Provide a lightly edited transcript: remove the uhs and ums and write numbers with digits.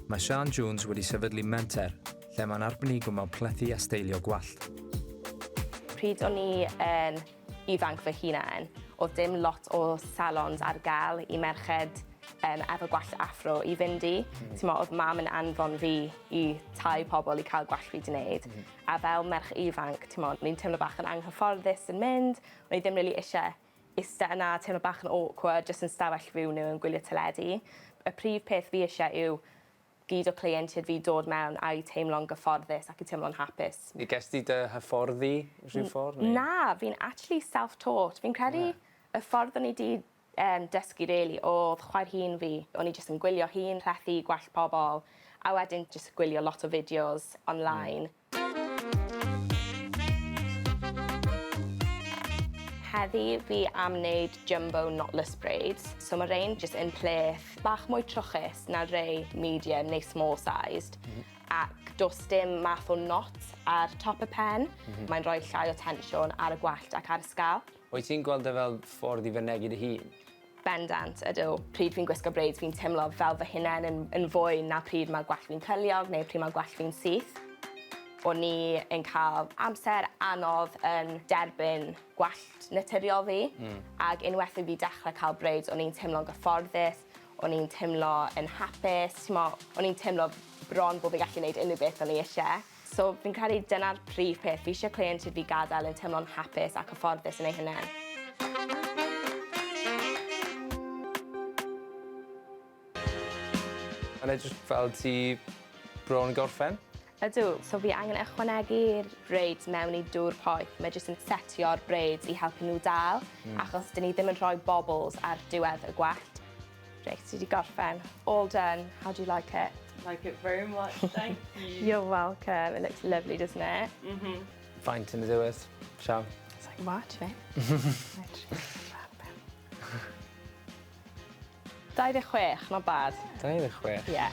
Mae Siân Jones wedi sefydlu menter lle mae'n arbenigo mewn plethu a steilio gwallt. Pryd o'n i yn ifanc fy hunan, o'dd dim lot o salons ar gael i merched yym efo gwallt affro i fynd i. T'mo' o'dd mam yn anfon fi i tai pobl i cael gwallt fi 'di neud. A fel merch ifanc t'mo' o'n i'n teimlo bach yn anghyfforddus yn mynd, o'n i ddim rili isie iste yna, teimlo bach yn awkward, jyst yn stafell fyw nhw yn gwylio teledu. Y prif peth fi isie yw gyd o cleientiaid fi dod mewn a'u teimlo'n gyfforddus ac i teimlo'n hapus. Ges di dy hyfforddi rhyw ffordd neu? Na, fi'n actually self-taught. Fi'n credu y ffordd o'n i 'di yym dysgu rili o'dd chwaer hŷn fi. O'n i jyst yn gwylio hi'n plethu gwallt pobol a wedyn jyst gwylio lot o fideos online. Heddi fi am wneud jumbo knotless braids. So ma' rein jyst yn pleth bach mwy trwchus na rei medium neu small sized. Ac do's dim math o knot ar top y pen. Mae'n rhoi llai o tensiwn ar y gwallt ac ar y scalp. Wyt ti'n gweld e fel ffordd i fynegi dy hun? Bendant, ydw. Pryd fi'n gwisgo braids fi'n timlo fel fy hunen yn yn fwy na pryd ma' gwallt fi'n cyrliog neu pryd ma' gwallt fi'n syth. O'n i yn ca'l amser anodd yn derbyn gwallt naturiol fi. Ag unweth i fi dechre ca'l braids o'n i'n timlo'n gyfforddus, o'n i'n timlo yn hapus, t'mo' o'n i'n timlo bron bo' fi gallu neud unryw beth o'n i isie. So fi'n credu dyna'r prif peth, fi eisiau cleientiaid fi gadael yn teimlo'n hapus a cyfforddus yn eu hunain. Mae'n edrych fel ti bron gorffen. Ydw, so fi angen ychwanegu'r braids mewn i dŵr poeth. Mae jyst yn setio'r braids i helpu nhw dal, achos 'dyn ni ddim yn rhoi bobbles ar diwedd y gwallt. Reit, ti 'di gorffen. All done. How do you like it? Like it very much, thank you. You're welcome. It looks lovely, doesn't it? Mhm. Faint yn y diwedd, Sian? It's like what, eh? 26, not bad. 26? Yeah.